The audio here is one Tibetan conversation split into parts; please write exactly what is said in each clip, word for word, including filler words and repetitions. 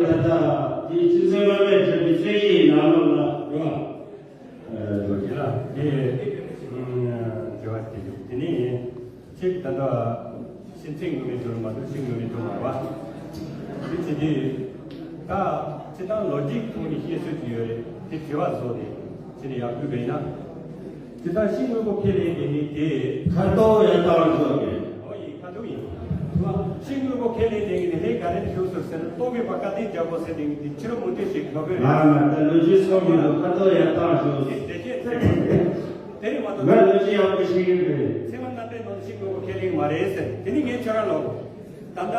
ད་ལྟ་དེ་ཕྱི་ཚེས་ལྔ་པའི་འཕྲད་པའི་ཚེས་གཉིས་ནང་ལོགས་ལ་རེད་བ། ཨ་དེ་ལ་དེ་དྲི་བ་དེ་དེ་ནི་ཁྱེད་ད་ལྟ་ཕྱི་ཚེས་ངོ་མའི་འགྲོ་མ་གཏོགས་ཕྱི་ངོ་མའི་འགྲོ་མ་རེད་བ། དེ་བྱེད་དུས་ད་སྤྱི་བཏང་ལོ་རྒྱུས་ཐོག་ནས་བཤད་སྲོལ་ཅིག་ཡོད་རེད། དེ་དྲི་བ་བཟོ་དེ་ཁྱེད་ནས་ཡག་པོ་བས་ན། དེ་ལྟར་ཤིང་དངོས་པོ་ཁས་ལེན་དེ་ནི་དེ། ཁ་དོག་ཡང་དག་ཞོག་གི། ཨོ་ཡིན། ཁ་དོག་ཡིན། ཤིང་དངོས་པོ་ཁས་ལེན་དེ་ནི་ལས་ག་རེ་ཞུགས་སོ་ཟེར་ན། རྟོག་གེ་པ་ཀ་དེ་རྒྱལ་པོ་ཟེར་དེ་ནི་དེ་ཕྱི་རོལ་མུ་སྟེགས་ཤིག་ལོ་གོས་རེད། ང་ང་ད་ལོ་རྒྱུས་སོགས་མི་འདུག་ཁ་དོག་ཡང་དག་ཞོག་གི། དེ་དེ་ལྟར་དེ་རེད་མ་གཏོགས། ང་ལོ་རྒྱུས་ཡག་པོ་ཤེས་ཀྱི་རེད། ཚད་མ་རྣམ་འགྲེལ་ནང་ཤིང་དངོས་པོ་ཁས་ལེན་མ་རེད་ཟེར། དེ་ནི་ངས་ཁྱོད་རང་ལོ། ད་ལྟ་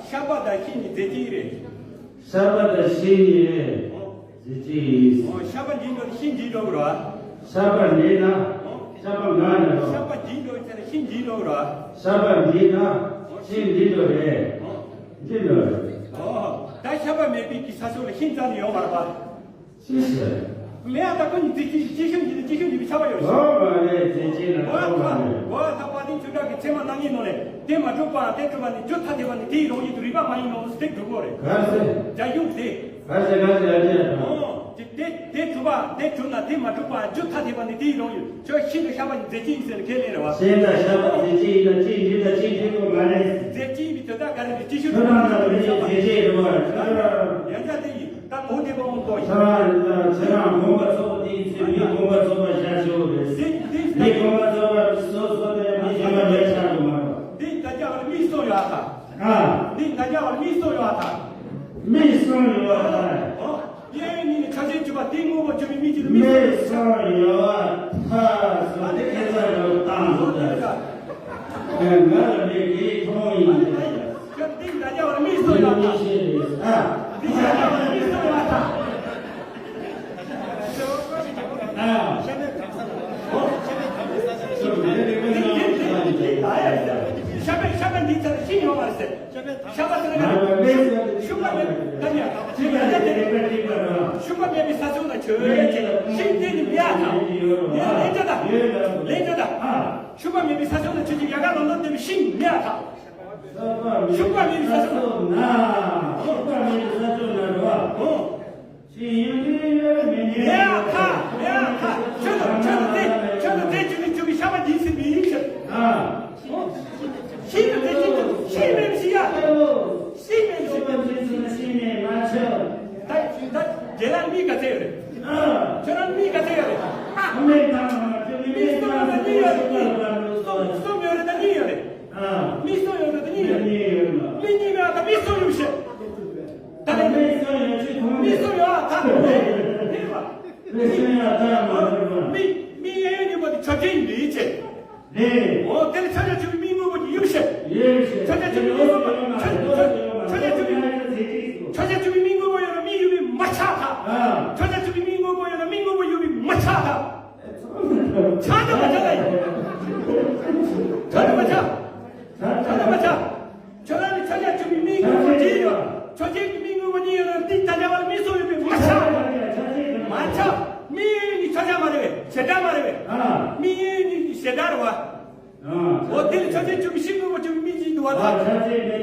ཤ་པ་དང་ཤིང་གཉིས་རྫས་གཅིག་རེད། ཤ་པ་དང་ཤིང་གཉིས་རེད། ཨོ། རྫས་གཅིག་ཡིན། ཨོ། ཤ་པ་འཇིག་འགྲོ་ནི་ཤིང་འཇིག་འགྲོ་གི་རེད་བ། ཤ་པ་འདི་ན། ཨོ། ཤ་པ་ང་ནི་རོ། ཤ་པ་འཇིག་འགྲོ་ཟེར་ན་ཤིང་འཇིག་འགྲོ་གི་རེད་བ། ཤ་པ་འདི་ན། ཤིང་འཇིག་འགྲོ་རེད། ཨོ། འཇིག་འགྲོ་རེད། ཨོ། ད་ཤ་པ་མེད་པའི་གི་ས་ཕྱོགས་ལ་ཤིང་རྩ་ནས་ཡོད་མ་རེད་བ། ཅི་ཟེར། མེད་ཨ། ད་ཁོ་གཉིས་རྫས་གཅིག་རྗེས་ཤུལ་འཇིག་རྗེས་ཤུལ་འཇིག་པའི་ཤ་པ་ཡོད་ཟེར། ཨོ་མ་རེད། རྫས་གཅིག་ན་ཨོ་ཁོ་མ་ད་རེད། ཨོ་ད་དཔལ་ལྡན་ཆོས་གྲགས་ཀྱི་ཚད་མ་རྣམ་ངེས་ནང་ལས་དེ་མ་གྲུབ་པའམ་དེ་གྲུབ་པ་ནི་རྒྱུ་ཐ་དད་པ་ནི་དེའི་རང་བཞིན་དུ་རིགས་པ་མ་ཡིན་ནོ་ཟེར་དེ་གྲུབ་ལོ་རེད། ག་ཟེ། རྒྱ་གཞུང་དེ། ག་ཟེ་ག་ཟེ་ཡ་ཅི་ཡ་དང་། ཨོ། དེ་དེ་དེ་གྲུབ་པ་དེ་གྲུབ་ན་དེ་མ་གྲུབ་པའམ་རྒྱུ་ཐ་དད་པ་ནི་དེའི་རང་བཞིན་ཁྱོད་ཤིང་དང་ཤ་པ་གཉིས་རྫས་གཅིག་ཡིན་ཟེར་ཁས་ལེན་རེད་བ། ཤིང་དང་ཤ་པ་རྫས་གཅིག་ཡིན་ན་གཅིག་འདི་དང་གཅིག་འདི་ཀོ་མ་རེད། རྫས་གཅིག་ཡིན་པའི་དོན་དག་ག་རེ་རེད། རྗེས་ཤུལ་ཁྱོད་རང་དང་མི་རྫས་གཅིག་རེད་བ། ཡང་བསྐྱར་དེ་ཡིན། ད་གོང་དེ་པོ་མང་པོ་ཡིན། ཁྱེད་རང་ཁྱེད་རང་དགོངས་པ་རྫོགས་པ་དེ་ཡིན་ཚེ་མི་དགོངས་པ་རྫོགས་པ་བཞག་ཆོག་རེད། དེ་དེ་མི་དགོངས་པ་རྫོགས་པ་སོ་སོ་དེ་མི་གཞན་པ་ལས་ཆགས་འགྲོ་མ་རེད། འདི་ད་ཅག་ལ་མིག་གསུམ་ཡོད་ཨ་ཐག་ཨ། འདི་ད་ཅག་ལ་མིག་གསུམ་ཡོད་ཨ་ཐག་མིག་གསུམ་ཡོད་ཨ་ཐག་ཨོ། གཡས་གཡོན་གཉིས་ནི་ཆ་ཤས་བཅུ་པ་དེ་དངོས་པོ་བཅུ་པའི་མིག་གཅིག་ལ་མིག་མིག་གསུམ་ཡོད་ཨ་ཐག་སོ་དེ་ཁྱེད་ཚོ་ཡོད་བཏང་འདུག་ད། ཨེ་ང་ལ་མིག་གིས་མཐོང་ཡིན། ཁྱོད་འདི་འདྲ་རྒྱ་བར་མིག་སོ་ཡོད་ཨ། ཨ། འདི་འདྲ་རྒྱ་བར་མིག་སོ་ཡོད་ཨ། ཨ། ཤ་པ་ཤ་པ་འདི་ཚར་ཤིང་ཡོད་མ་རེད་ཟེར། ཤ་པ་ཟེར་ན་ཤུག་པ་མེད་པའི་ད་ཉ་ཤུག་པ་མེད་པའི་ས་ཕྱོགས་ལ་ཆོས་ཅན་ཤིང་དེ་ནི་མེད་ཨ་ཐག་ངས་ལན་བརྒྱ་དང་ལན་བརྒྱ་དང་ཤུག་པ་མེད་པའི་ས་ཕྱོགས་ལ་ཆོས་ཅན་ཡལ་ག་ལོ་ལོན་ལྡན་པའི་ཤིང་མེད་ཨ་ཐག་ཤུག་པ་མེད་པའི་ས་ཕྱོགས་ན། ཤུག་པ་མེད་པའི་ས་ཕྱོགས་ན་རེད་བ། ཨོ། ཤིང་ཡོད་མེད་ཡོད་མེད་མེད་ཨ་ཐག་མེད་ཨ་ཐག་ཁྱོད་ལ་ཁྱོད་ལ་དེ་ཁྱོད་ལ་དེ་བཅུ་ནི་བཅུ་པའི་ཤ་པ་འདི་ཟེར་མི་ཡིན་ཟེར། ཨ། ཨོ། ཤིང་ལ་དེ་ཅི་ཤིང་མེད་ཤིང་ཡ། ཤིང་མེད་ཤིང་མེད་ཤིང་མེད་ཤིང་མེད་ང་ཆོ། ད་ད་རྒན་ལགས་མིག་ག་ཚད་ཡོད་རེད། ཨ། ཁྱོད་རང་མིག་ག་ཚད་ཡོད་རེད། ཨ། མིག་དང་ང་ཆོ་མིག་མིག་གསུམ་ཡོད་རེད་གཉིས་ཡོད་རེད། གསུམ་གསུམ་ཡོད་རེད་ད་གཉིས་ཡོད་རེད། ཨ། མིག་གསུམ་ཡོད་རེད་ད་གཉིས་ཡོད་རེད། གཉིས་ཡོད་རེད། མིག་གཉིས་མེད་ད་མིག་གསུམ་ཡོད་ཤག་ད་ལྟ་མིག་གསུམ་ཡོད་ཅིག་མཐོང་མིག་གསུམ་ཡོད་ཨ་ད་མིག་གསུམ་ཡོད་ཨ་ད་མ་རེད་པ། མིག་མིག་གཡས་གཡོན་གཉིས་པོ་དེ་ཆ་ཅན་མིན་ཅེ། རེད། འོ་དེ་ལ་ཕྱག་རྒྱ་ཆུ་མིག་སྔོན་པོ་དེ་ཡོད་ཤག་ཡོད་ཤག་ཕྱག་རྒྱ་ཆུ་མིག་སྔོན་པོ་ཕྱག་ཕྱག་ཕྱག་རྒྱ་ཆུ་མིག་ཕྱག་རྒྱ་ཆུ་མིག་སྔོན་པོ་ཡོད་ན་མིག་ཡོད་པའི་མ་ཆགས་ད། ཕྱག་རྒྱ་ཆུ་མིག་སྔོན་པོ་ཡོད་ན་མིག་སྔོན་པོ་ཡོད་པའི་མ་ཆགས་ད། ཆགས་ད་མ་ཆགས་ད། ཆགས་ད་མ་ཆགས། ཆགས་ད་མ་ཆགས། ཁྱོད་རང་ནི་ཕྱག་རྒྱ་ཆུ་མིག་སྔོན་པོ་གཅིག་ཡོད། ཆོས་ཅན་གྱི་མིག་སྔོན་པོ་གཉིས་ཡོད་ན་འདི་ད་ཆ་བ་ལ་མིག་སོགས་ཡོད་པའི་མ་ཆགས། མ་ཆགས། མིག་གཡས་གཡོན་གྱི་ཆ་ཆ་མ་རེད་པས། བྱེ་བྲག་མ་རེད་པས། མིག་གཡས་གཡོན་གྱི་བྱེ་བྲག་རེད་པ། འོ་དེ་ནི་ཆོས་ཅན་གྱི་མིག་སྔོན་པོ་གཅིག་མིག་གཅིག་འདུག་པ་དང་།